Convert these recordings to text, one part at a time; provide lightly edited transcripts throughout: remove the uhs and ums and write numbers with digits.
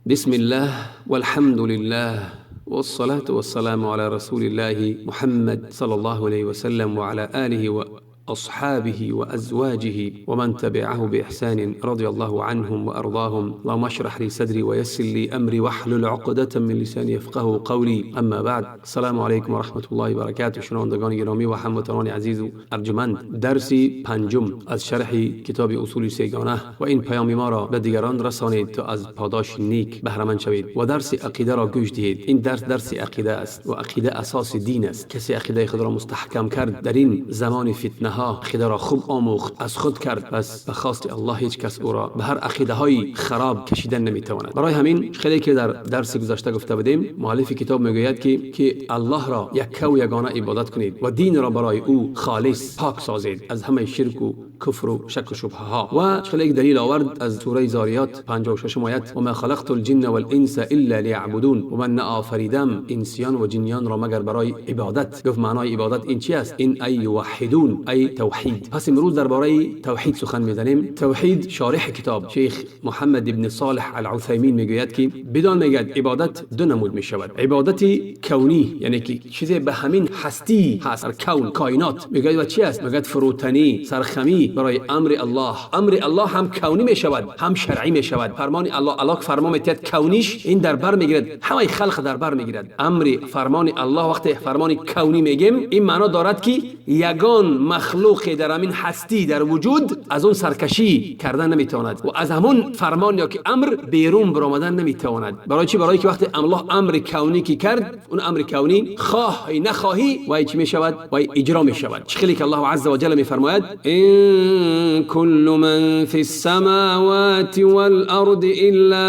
بسم الله والحمد لله والصلاة والسلام على رسول الله محمد صلى الله عليه وسلم وعلى آله وأصحابه وأزواجه ومن تبعه بإحسان رضي الله عنهم وأرضاهم. اللهم اشرح لي صدري ويسر لي أمري واحلل عقدة من لساني يفقه قولي. أما بعد، السلام علیکم و رحمة الله و برکاته. شنوندگان گرامی و هموطنان عزیز و ارجمند، درس پنجم از شرح کتاب اصول سه‌گانه و این پیام ما را به دیگران رسانید تا از پاداش نیک بهره‌مند شوید و درس عقیده را گوش دهید. این درس، درس عقیده است و عقیده اساس دین است. کسی عقیده خود را مستحکم کرد، در این زمان فتنه ها عقیده را خوب آموخت، از خود کرد، پس به خواست الله هیچ کس او را به هر عقیده های خراب کشیدن نمیتواند. برای همین خیلی که در درس گذشته گفته بودیم، مؤلف کتاب میگوید که الله را یکه و یگانه عبادت کنید و دین را برای او خالص پاک سازید از همه شرک و کفر و شک و شبهه ها. و خیلی یک دلیل آورد از سوره ذاریات، 56 آیت: و ما خلقت الجن والانس الا لیعبدون، و من آفریدم انسیان و جنیان را مگر برای عبادت. گفت معنای عبادت این چی است؟ این ای یوحدون، ای توحید. پس امروز درباره توحید سخن میزنیم. توحید، شارح کتاب شیخ محمد ابن صالح العثیمین میگوید که بدان، میگوید عبادت دو نمود میشود: عبادت کونی، یعنی که چیزی به همین هستی هست در کون، کائنات. میگوید و چی است؟ میگوید فروتنی، سرخمی برای امر الله. امر الله هم کونی میشود، هم شرعی میشود. فرمان الله، الله فرمان میتید، کونیش این در بر میگیرد، همه خلق در بر میگیرد امر فرمان الله. وقتی فرمان کونی میگیم، این معنا دارد که یگان مخلوق در همین هستی، در وجود، از اون سرکشی کردن نمیتواند و از همون فرمان یا که امر بیرون برآمدن نمیتواند. برای چی؟ برای که وقتی الله امر کونی که کرد، اون امر کونی خواهی نخواهی وای چی میشود؟ وای اجرا میشود. خیلی که الله عز وجل میفرماید: إن كل من في السماوات والأرض إلا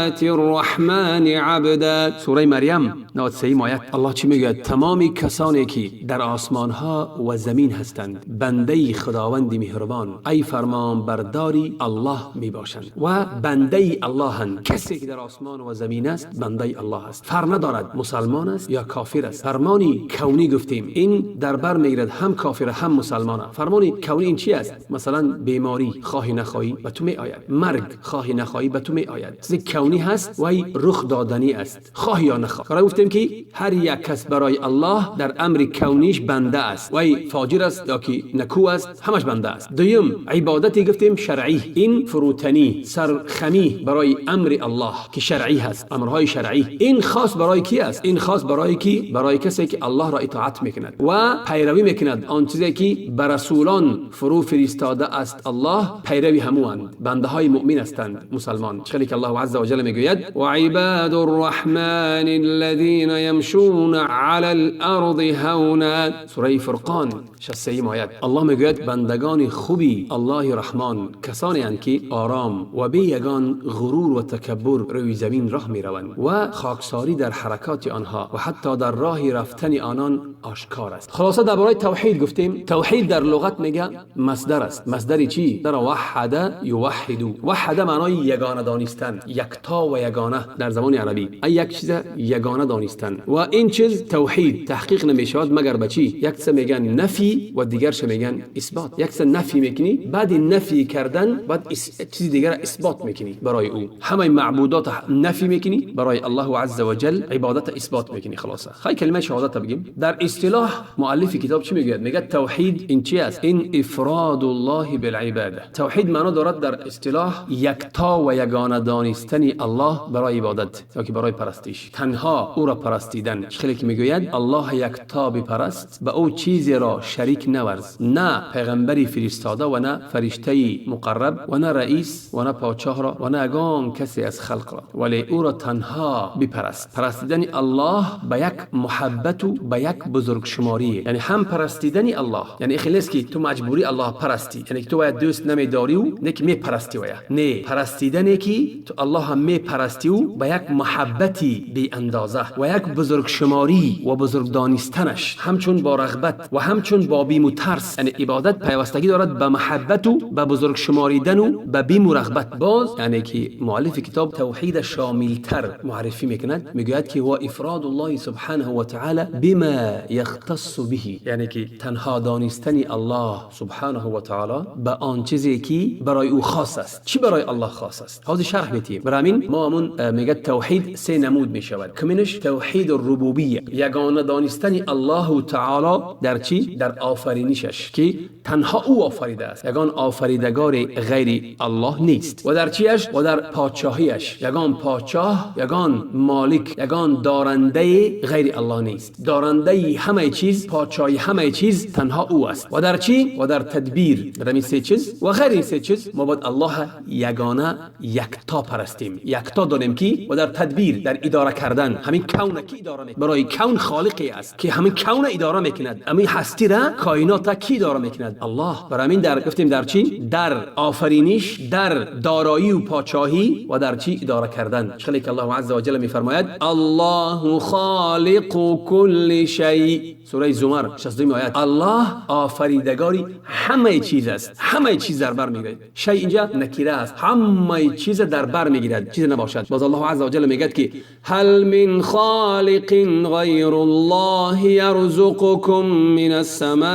آتي الرحمن عبدا. سوره مریم، 93 آیت. الله چی میگوید؟ تمامی کسانی که در آسمان ها و زمین هستند، بنده خداوند مهربان، ای فرمان برداری الله می باشند و بنده الله هند. کسی که در آسمان و زمین است، بنده الله است، فرق ندارد مسلمان است یا کافر است. فرمانی کونی گفتیم، این در بر میگیرد هم کافر هم مسلمان. فرمانی کونی این چی است؟ مثلا بیماری خواهی نخواهی به تو می آید، مرگ خواهی نخواهی به تو می آید. چیزی کونی هست و رخ دادنی است، خواهی یا نخواهی. گفتیم که هر یک کس برای الله در امر کونیش بنده است، وای فاجر است یا که نکو است، همش بنده است. دویم عبادتی گفتیم شرعی، این فروتنی، سرخمی برای امر الله که شرعی هست. امرهای شرعی این خاص برای کی است؟ این خاص برای کی؟ برای کسی که الله را اطاعت میکند و پیروی میکند. آن چیزی که بر رسولان فرو فرستاده است الله، پیروی هموند، بنده های مؤمن هستند، مسلمان. خیلی که الله عز وجل میگوید: وعباد الرحمن الذين يمشون على الارض هونا. سوره فرقان، 63 آیت. الله میگوید بندگان خوبی الله رحمان کسانی اند که آرام و بی یگان غرور و تکبر روی زمین راه میروند و خاکساری در حرکات آنها و حتی در راه رفتن آنان آشکار است. خلاصه درباره توحید گفتیم، توحید در لغت میگه مصدر است. مصدر چی؟ در وحد یوحد. وحد معنای یگانه دانستن، یکتا و یگانه در زبان عربی، ای یک چیز یگانه دانستن. و این چیز توحید تحقیق نمیشود مگر به چی؟ یک چیز میگن نفی و دیگرش میگن اثبات. یک چیز نفی میکنی، بعد نفی کردن بعد چیز دیگر اثبات میکنی برای او. همه معبودات نفی میکنی، برای الله عز وجل عبادت اثبات میکنی. خلاصه خیلی کلمه شهادت بگیم. در اصطلاح مؤلف کتاب چی میگوید؟ میگه توحید این چی است؟ این افراد الله بالعباده. توحید معنا دارد در اصطلاح یکتا و یگانه دانستن الله برای عبادت یا که برای پرستش، تنها او را پرستیدن. خیلی که میگوید الله یکتا بپرست، به او چیزی را شریک نورز، نه پیغمبری فرستاده و نه فرشته مقرب و نه رئیس و نه پادشاه را و نه یگان کسی از خلق را، ولی او را تنها بپرست. پرستیدن الله به یک محبت و به یک بزرگ شماری، یعنی هم پرستیدن الله، یعنی خیلی نیست که تو مجبوری الله پرستی، یعنی که تو باید دوست نمیداری و نه که میپرستی ویا. نه، پرستیدن که تو الله هم میپرستی و به یک محبتی بی اندازه. و یک بزرگ شماری و بزرگ دانستنش، همچون با رغبت و همچون با بیم و ترس. یعنی عبادت پیوستگی دارد به محبت و به بزرگ شماریدن و به بیم و رغبت. باز یعنی که مؤلف کتاب توحید شاملتر معرفی میکند، میگوید که هو افراد الله سبحانه و تعالی بما یختص به، یعنی که تنها دانستن الله سبحانه و تعالی به آن چیزی که برای او خاص است. چی برای الله خاص است؟ حاضر شرح میتیم. برای همین ما همون میگه توحید سه نمود میشود. کمینش توحید الربوبیه، یگانه دانستن الله تعالی در چی؟ در آفرینشش که تنها او آفریده است، یگان آفریدگار غیر الله نیست. و در چیش؟ و در پادشاهیش، یگان پادشاه، یگان مالک، یگان دارنده غیر الله نیست. دارنده همه چیز، پادشاهی همه چیز تنها او است. و در چی؟ و در تدبیر. در این سه چیز و غیر این سه چیز ما باید الله یگانه یکتا پرستیم، یکتا دانیم که و در تدبیر، در اداره کردن همین کون کی اداره میکند؟ برای کون خالقی است که همین کون اداره میکند، همین هستی را، کائنات کی اداره میکند؟ الله. برای همین در گفتیم در چی؟ در آفرینش، در دارایی و پادشاهی و در چی؟ اداره کردن. چخلی که الله عز وجل میفرماید الله خالق کل شیء، سوره زمر 62 آیت. الله آفریدگاری همه چیز است، همه چیز در بر میگیرد. شیء اینجا نکره است، همه چیز در بر میگیرد، چیز نباشد. باز الله عز وجل میگه که هل من خالق غیر الله یرزقکم من السماء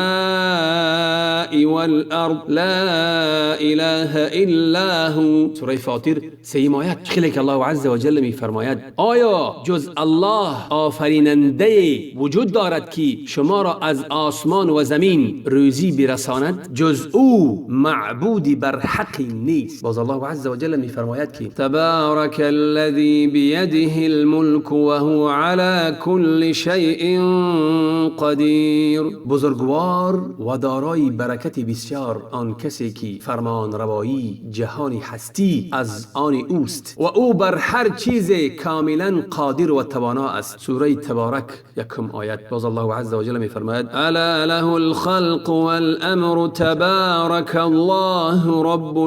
والارض لا اله الا هو، سوره فاطر 3 آیت. خیلی که الله عز وجل میفرماید آیا جز الله آفریننده وجود دارد که شما را از آسمان و زمین روزی برساند؟ جز او معبودی بر حق نیست. باز الله عز وجل میفرماید که تبارک الذی بیده الملک وهو على كل شیء قدیر. بزرگوار و دارای برکت بسیار آن کسی که فرمان روایی جهان هستی از آن اوست و او بر هر چیز کاملا قادر و توانا است. سوره تبارک 1 آیت. باز الله عز وجل میفرماید الا له الخلق والامر تبارک الله رب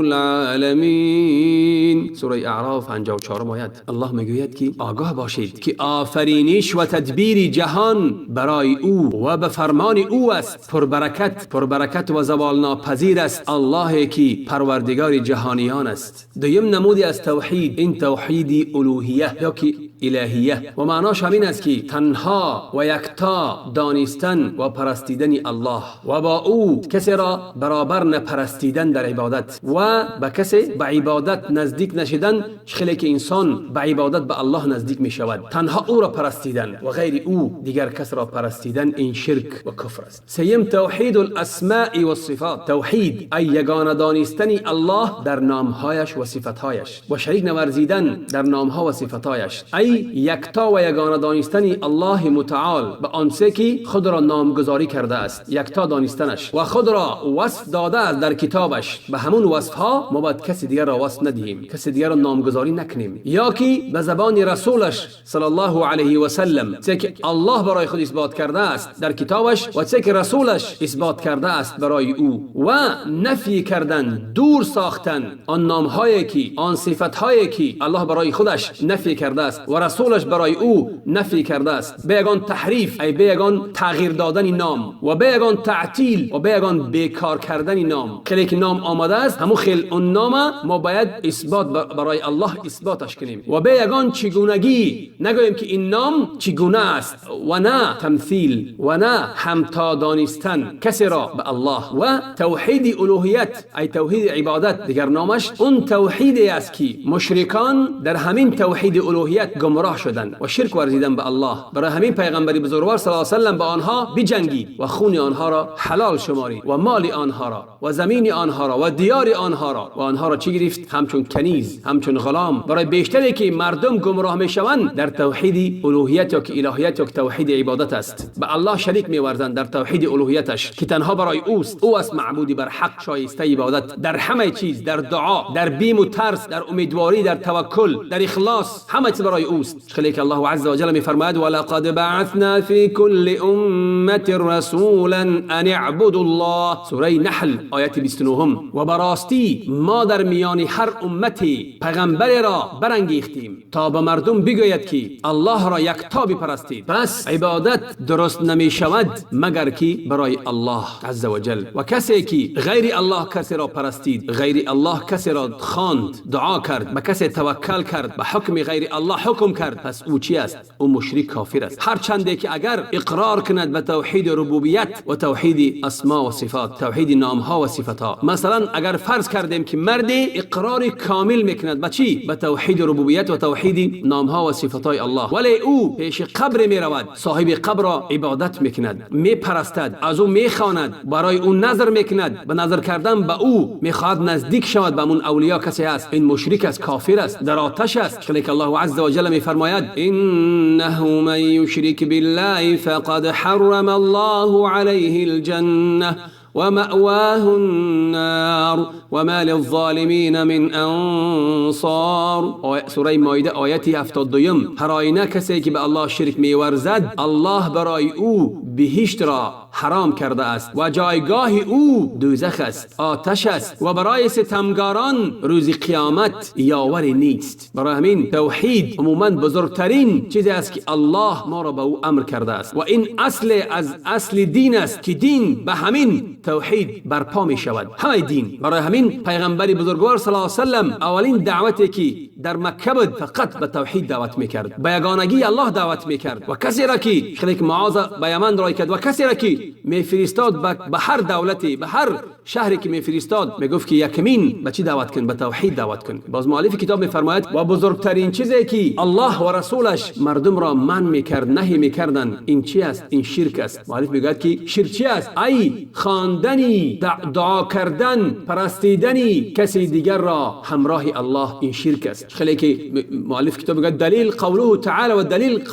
العالمین، سوره اعراف 54 آیت. الله میگوید که آگاه باشید که آفرینش و تدبیر جهان برای او و به فرمان او است. پربرکت، پربرکت و زوال ناپذیر است الله که پروردگار جهانیان است. دویم نمودی از توحید، این توحید الوهیه یا که الهیه، و معناش همین است که تنها و یکتا دانستن و پرستیدن الله و با او کسی را برابر نپرستیدن در عبادت و به کسی به عبادت نزدیک نشدن، خیلی که انسان به عبادت به الله نزدیک می شود. تنها او را پرستیدن و غیر او دیگر کس را پرستیدن این شرک و کفر است. سیم توحید الاسماء و الصفات، توحید ای یگانه دانستن الله در نامهایش و صفتهایش و شریک نورزیدن در نامها و صفتهایش، ای یکتا و یگانه دانستن الله متعال به آنچه که خود را نامگذاری کرده است، یکتا دانستنش و خود را وصف داده است در کتابش، به همون وصف ها ما باید کسی دیگر را وصف ندهیم، کسی دیگر را نامگذاری نکنیم، یا که به زبان رسولش صلی الله علیه و سلم چه که الله برای خود اثبات کرده است در کتابش و چه که رسولش اثبات کرده است برای او، و نفی کردن، دور ساختن آن نامهایی که، آن صفتهایی که الله برای خودش نفی کرده است و رسولش برای او نفی کرده است، به یگان تحریف، ای به یگان تغییر دادن نام و به یگان تعطیل و به یگان بیکار کردن نام. خیلی که نام آمده است همون خیلی اون نام ما باید اثبات برای الله اثباتش کنیم و به یگان چگونگی نگوییم که این نام چگونه است و نه تمثیل و نه همتا دانستن کسی را به الله. و توحید الوهیت ای توحید عبادت دیگر نامش، اون توحید است که مشرکان در همین توحید الوهیت گمراه شدند و شرک ورزیدن به الله. برای همین پیغمبر بزرگوار صلی الله علیه و سلم با آنها بجنگید و خون آنها را حلال شمارید و مال آنها را و زمین آنها را و دیار آنها را، و آنها را چی گرفت؟ همچون کنیز، همچون غلام. برای بیشتری که مردم گمراه میشوند در توحید الوهیت یا که الهیت یا که توحید عبادت است، به الله شریک میورزند در توحید الوهیتش که تنها برای اوست، او است معبودی بر حق شایسته عبادت در همه چیز، در دعا، در بیم و ترس، در امیدواری، در توکل، در اخلاص، همه چیز برای اوست. خیلی که الله عز و جل میفرماید ولقد بعثنا فی کل امة رسولا ان اعبدوا الله، سوره نحل آیت 29. و براستی ما در میان هر امتی پیغمبر را برانگیختیم تا به مردم بگوید که الله را یکتا بپرستید. پس عبادت درست نمی شود مگر که برای الله عز و جل. و کسی که غیر الله کسی را پرستید، غیر الله کسی را خواند، دعا کرد، به کسی توکل کرد، به حکم غیر الله حکم کرد، پس او چی است؟ او مشرک کافر است. هر چنده که اگر اقرار کند به توحید ربوبیت و توحید اسما و صفات، توحید نامها و صفتها، مثلا اگر فرض کردیم که مردی اقرار کامل میکند به چی؟ به توحید ربوبیت و توحید نامها و صفتهای الله، ولی او پیش قبر میرود، صاحب قبر را عبادت میکند، میپرستد، از او میخواند، برای او نظر میکند، به نظر کردن به او میخواهد نزدیک شود به اون اولیا کسی است، این مشرک است، کافر است، در آتش است. که الله عز و جل میفرماید انه من یشرک بالله فقد حرم الله علیه الجنه ومأواه النار وما للظالمین من انصار. سوره مائده آیت 72. هر آینه کسی که به الله شرک میورزد، الله برای او بهشت را حرام کرده است و جایگاه او دوزخ است، آتش است و برای ستمگاران روز قیامت یاوری نیست. برای همین توحید عموما بزرگترین چیزی است که الله ما را به او امر کرده است و این اصل از اصل دین است که دین به همین توحید برپا می شود، همه دین. برای همین پیغمبر بزرگوار صلی الله علیه و سلم اولین دعوتی که در مکه بود فقط به توحید دعوت میکرد، به یگانگی الله دعوت میکرد و کسی را که خلیک معاذ به یمن رای کرد و کسی را که میفرستاد به هر دولتی، به هر شهری که میفرستاد، میگفت که یکمین به چی دعوت کن؟ به توحید دعوت کن. باز مؤلف کتاب میفرماید و بزرگترین چیزی که الله و رسولش مردم را منع میکرد، نهی میکردن، این چی است؟ این شرک است. مؤلف میگوید که شرک چی است؟ ای خواندنی، دعا کردن، پرستیدنی کسی دیگر را همراه الله، این شرک است. خیلی که مؤلف کتاب میگه دلیل قوله تعالی و دلیل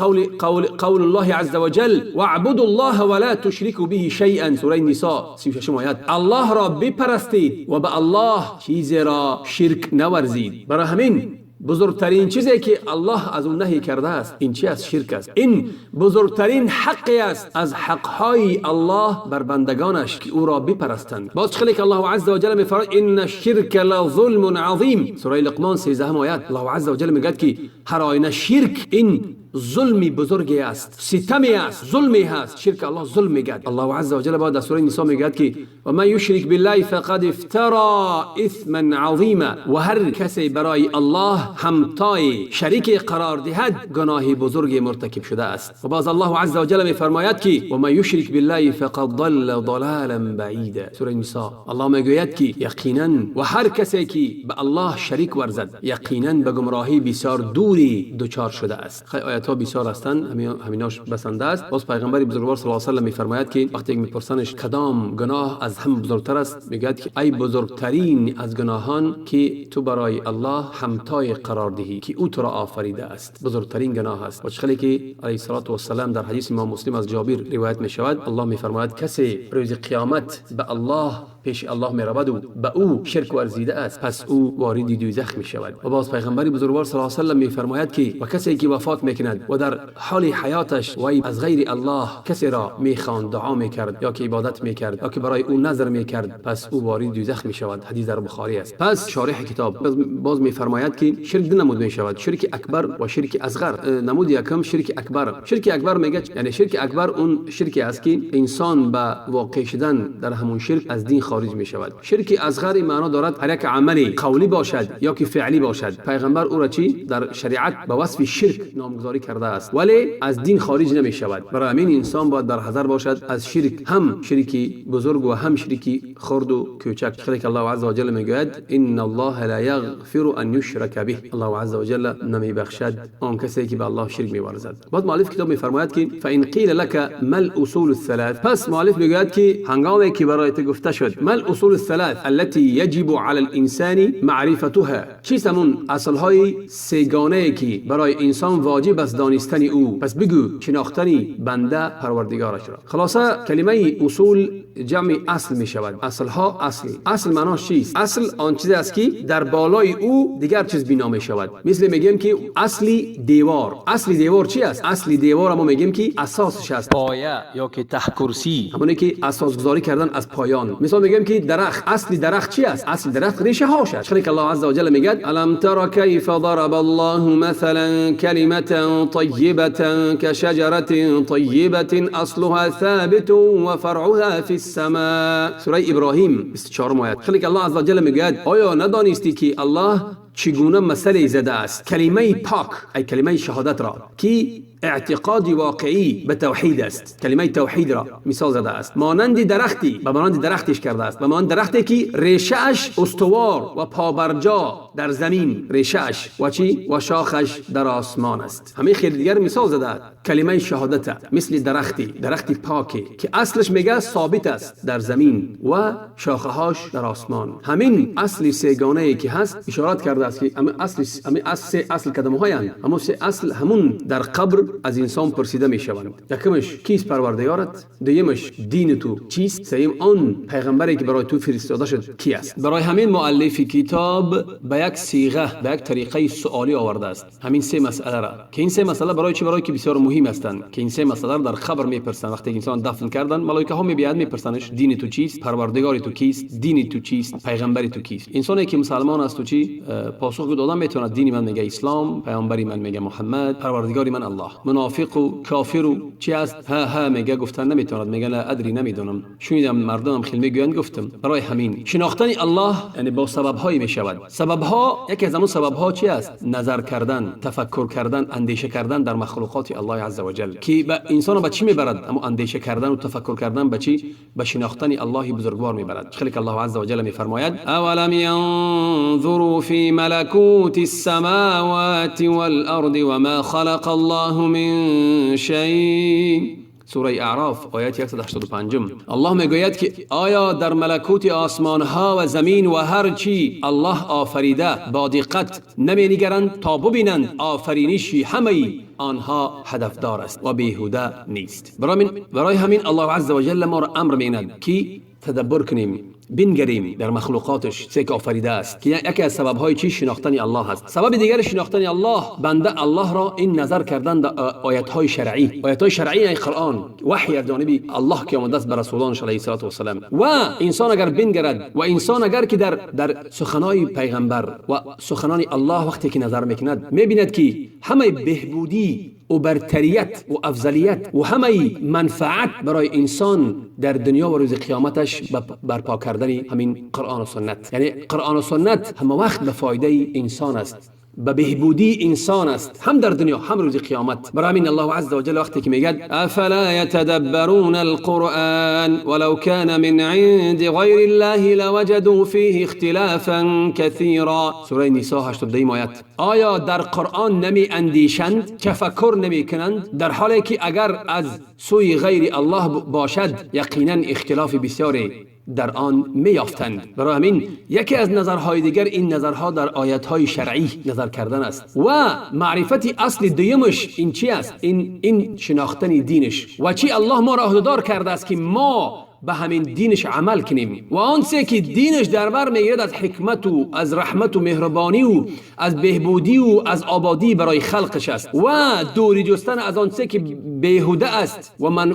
قول الله عز وجل واعبدوا الله ولا تشركوا به شيئا، سوره نساء 36 آیت. الله را بپرستید و به الله چیزی را شرک نورزید. برای همین بزرگترین چیزی که الله از اون نهی کرده است این چی است؟ شرک است. این بزرگترین حقی است از حقهای الله بر بندگانش که او را بپرستند. باز خیلی که الله عز وجل میفرماید ان الشرک لظلم عظیم، سوره لقمان 13 آیت. الله عز وجل میگه که هر آینه شرک این ظلمی بزرگی است، ستمی است، ظلمی هست. شرک الله ظلم میگد. الله عز وجل بعد در سوره نساء میگد که و من یشرک بالله فقد افترا اثما عظیما، و هر کسی برای الله همتای شریک قرار دهد گناه بزرگ مرتکب شده است. و باز الله عز وجل میفرماید که و من یشرک بالله فقد ضل ضلالا بعیدا، سوره نساء. الله میگوید که یقینا و هر کسی که به الله شریک ورزد یقینا به گمراهی بسیار دوری دچار شده است. آیات ها بسیار هستند، همیناش بسنده است. باز پیغمبر بزرگوار صلی الله علیه و سلم میفرماید که وقتی میپرسنش کدام گناه از هم بزرگتر است، میگوید که ای بزرگترین از گناهان که تو برای الله همتای قرار دهی که او تو را آفریده است، بزرگترین گناه است. و چخلی که علیه الصلاة والسلام در حدیث امام مسلم از جابر روایت میشود، الله میفرماید کسی روز قیامت به الله پیش الله میرود و به او شرک ورزیده است، پس او وارد دوزخ میشود. و باز پیغمبر بزرگوار صلی الله علیه و سلم میفرماید که و کسی که وفات میکند و در حال حیاتش وی از غیر الله کسی را میخواند، دعا میکرد یا که عبادت میکرد یا که برای او نظر میکرد، پس او وارد دوزخ میشود. حدیث در بخاری است. پس شارح کتاب باز میفرماید که شرک دو نمود میشود، شرک اکبر و شرک اصغر. نمود یکم شرک اکبر. شرک اکبر میگه یعنی شرک اکبر اون شرکی است که انسان به واقع شدن در همون شرک از دین خارج می شود. شرک اصغر معنا دارد هر یک عملی قولی باشد یا که فعلی باشد، پیغمبر او را چی در شریعت به وصف شرک نامگذاری کرده است، ولی از دین خارج نمی شود. برای همین انسان باید در حذر باشد از شرک، هم شرکی بزرگ و هم شرکی خرد و کوچک. خیلی که الله عز وجل میگوید ان الله لا یغفر ان یشرک به، الله عز وجل نمی بخشد آن کسی که به الله شرک می‌ورزد. بعد مؤلف کتاب میفرماید که فان قیل لك ما الاصول الثلاث، پس مؤلف میگوید که هنگامی که برای تو گفته شد ما الاصول الثلاث التي يجب على الانسان معرفتها، چیست همون اصلهای سه‌گانه که برای انسان واجب است دانستن او؟ پس بگو شناختن بنده پروردگارش را. خلاصه کلمه اصول جمع اصل می شود. اصل ها اصل. اصل معناش چیست؟ اصل آن چیزی است که در بالای او دیگر چیز بنا می شود. مثل میگیم که اصلی دیوار. اصل دیوار چی است؟ اصل دیوار ما میگیم که اساسش است. پایه یا که ته کرسی، همونی که اساس گذاری کردن از پایان. مثلا میگیم که درخت، اصل درخت چی است؟ اصل درخت ریشه هاش است. چون که الله عز وجل میگه الم تر کیف ضرب الله مثلا کلمه طیبه كشجرة طیبه اصلها ثابت و فرعها فی السماء. سوره ابراهیم 24 آیت. خیلی که الله عز وجل میگوید آیا ندانستی که الله چگونه مثلی زده است کلمه پاک، ای کلمه شهادت را که اعتقاد واقعی به توحید است، کلمه توحید را مثال زده است، مانند درختی، به مانند درختش کرده است، به مانند درختی که ریشه اش استوار و پابرجا در زمین، ریشه اش و چی؟ و شاخش در آسمان است. همه خیلی دیگر مثال زده است. کلمه شهادت مثل درختی، درختی پاکی که اصلش میگه ثابت است در زمین و شاخه هاش در آسمان. همین اصل سه‌گانه ای که هست اشارت کرده است که همین اصل، همین اصل سه اصل کدام هایند، همون سه اصل همون در قبر از انسان پرسیده میشوند. یکمش کیست پروردگارت، دویمش دین تو چیست، سوم آن پیغمبری که برای تو فرستاده شد کی است. برای همین مؤلف کتاب به یک صیغه، به یک طریقه سوالی آورده است همین سه مسئله را، که این سه مسئله برای چی؟ برای که بسیار مهم هستند، که این سه مسئله را در قبر میپرسند. وقتی انسان دفن کردن ملائکه ها میبیند میپرسنش دین تو چیست، پروردگار تو کیست، دین تو چیست، پیغمبر تو کیست. انسانی که مسلمان است تو چی پاسخ دادن میتونه، دین من میگه اسلام، پیامبری من میگه محمد، پروردگار من الله. منافق و کافر و چی است؟ ها ها میگه، گفتن نمیتواند، میگه لا ادری، نمیدونم، شنیدم مردم خیلی میگویند گفتم. برای همین شناختن الله یعنی با سبب هایی میشود. سبب ها، یکی از اون سبب ها چی است؟ نظر کردن، تفکر کردن، اندیشه کردن در مخلوقات الله عز وجل که به انسان به چی میبرد؟ اما اندیشه کردن و تفکر کردن به چی؟ به شناختن الله بزرگوار میبرد. خیلی که الله عز وجل میفرماید اولم ینظروا فی ملکوت السماوات والارض وما خلق الله من شیء. سوره اعراف آیت 185. الله میگوید که آیا در ملکوت آسمان ها و زمین و هر چی الله آفریده با دقت نمی نگرند تا ببینند آفرینش همه آنها هدفدار است و بیهوده نیست. برای همین الله عز وجل ما را امر میند که تدبر کنیم، بنگریم در مخلوقاتش چه که آفریده است، که یکی از سبب‌های چی؟ شناختن الله است. سبب دیگر شناختن الله، بنده الله را این نظر کردن در آیت‌های شرعی، آیت‌های شرعی یعنی قرآن، وحی از جانب الله که آمده است بر رسولانش علیه الصلاة والسلام. و انسان اگر بنگرد و انسان اگر که در سخنای پیغمبر و سخنان الله وقتی که نظر میکند، میبیند که همه بهبودی و برتریت و افضلیت و همه منفعت برای انسان در دنیا و روز قیامتش برپا کردن همین قرآن و سنت. یعنی قرآن و سنت همه وقت به فایده انسان است، به بهبودی انسان است، هم در دنیا هم روز قیامت. برای همین الله عز وجل وقتی که میگه افلا یتدبرون القرآن ولو كان من عند غیر الله لوجدوا فیه اختلافا کثیرا. سوره نساء 82 آیت. آیا در قرآن نمی اندیشند، تفکر نمی کنند، در حالی که اگر از سوی غیر الله باشد یقینا اختلاف بسیاری در آن میافتند. برای همین یکی از نظرهای دیگر این نظرها در آیت‌های شرعی نظر کردن است و معرفت اصل دویمش این چی است؟ این شناختن دینش و چی الله ما را عهدهدار کرده است که ما به همین دینش عمل کنیم و آن چه که دینش در بر میگیرد از حکمت و از رحمت و مهربانی و از بهبودی و از آبادی برای خلقش است و دوری جستن از آن چه که بیهوده است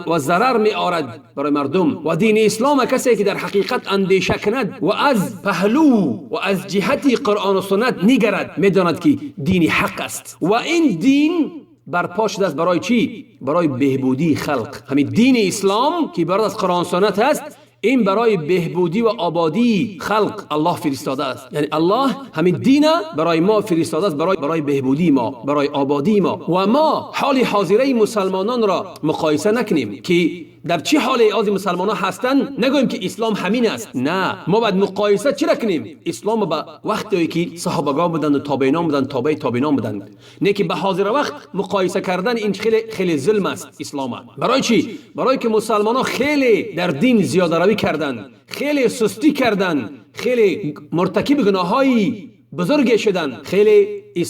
و ضرر می آرد برای مردم. و دین اسلام کسی که در حقیقت اندیشه کند و از پهلو و از جهت قرآن و سنت نگرد میداند که دین حق است و این دین برپا شده است برای چی؟ برای بهبودی خلق. همین دین اسلام که برای از قرآن سنت است، این برای بهبودی و آبادی خلق الله فرستاده است. یعنی الله همین دین برای ما فرستاده است، برای بهبودی ما، برای آبادی ما. و ما حال حاضره مسلمانان را مقایسه نکنیم که در چه حال از مسلمان ها هستند، نگوییم که اسلام همین است. نه، ما باید مقایسه چرا کنیم؟ اسلام به وقتی که صحابگان بودند و تابعینان بودند، تابع تابعینان بودند، نه که به حاضر وقت مقایسه کردن این خیلی خیلی ظلم است اسلام. برای چی؟ برای که مسلمان ها خیلی در دین زیاده روی کردند، خیلی سستی کردند، خیلی مرتکب گناهایی بزرگ شدن، خیلی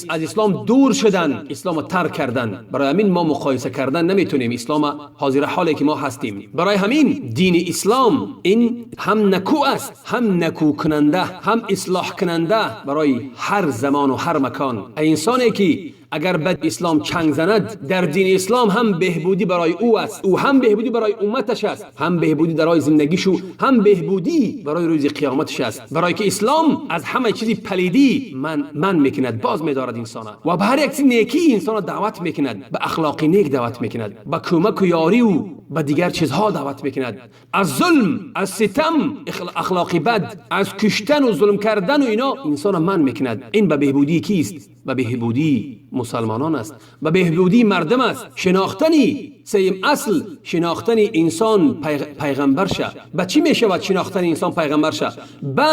از اسلام دور شدن، اسلام ترک کردن. برای همین ما مقایسه کردن نمیتونیم اسلام حاضر حالی که ما هستیم. برای همین دین اسلام این هم نکو است، هم نکو کننده، هم اصلاح کننده برای هر زمان و هر مکان. انسانی که اگر به اسلام چنگ زند، در دین اسلام هم بهبودی برای او است، او هم بهبودی برای امتش است، هم بهبودی برای زندگیشو، هم بهبودی برای روز قیامتش است. برای که اسلام از همه چیزی پلیدی من میکند، باز میدارد انسان و به هر یک چیز نیکی انسان دعوت میکند، به اخلاق نیک دعوت میکند، به کمک و یاری و به دیگر چیزها دعوت میکند. از ظلم، از ستم، اخلاق بد، از کشتن و ظلم کردن و اینا انسان من میکند. این به بهبودی کیست؟ به بهبودی مسلمانان است، به بهبودی مردم است. شناختنی سیم اصل، شناختن انسان پیغمبر شه. به چی میشود شناختن انسان پیغمبر شه؟ به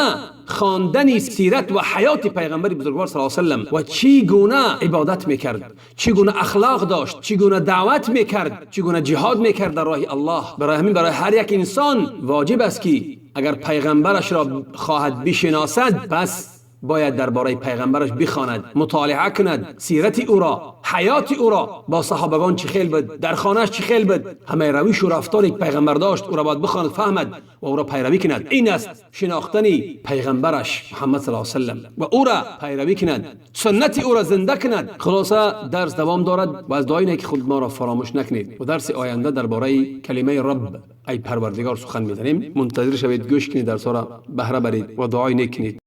خواندن سیرت و حیات پیغمبر بزرگوار صلی الله علیه و سلم و چی گونه عبادت میکرد، چی گونه اخلاق داشت، چی گونه دعوت میکرد، چی گونه جهاد میکرد در راه الله. برای همین برای هر یک انسان واجب است که اگر پیغمبرش را خواهد بشناسد، پس باید درباره پیغمبرش بخواند، مطالعه کند، سیرت او را، حیات او را، با صحابگان چه خیل بود، در خانهش چه خیل بود، همه روش و رفتاری که پیغمبر داشت او را باید بخواند، فهمد و او را پیروی کند. این است شناختن پیغمبرش محمد صلی الله علیه و سلم و او را پیروی کند، سنت او را زنده کند. خلاصه درس دوام دارد و از دعای که خود ما را فراموش نکنید و درس آینده درباره کلمه رب ای پروردگار سخن میزنیم. منتظر شوید، گوش کنید، درس را بهره برید و دعای نیک کنید.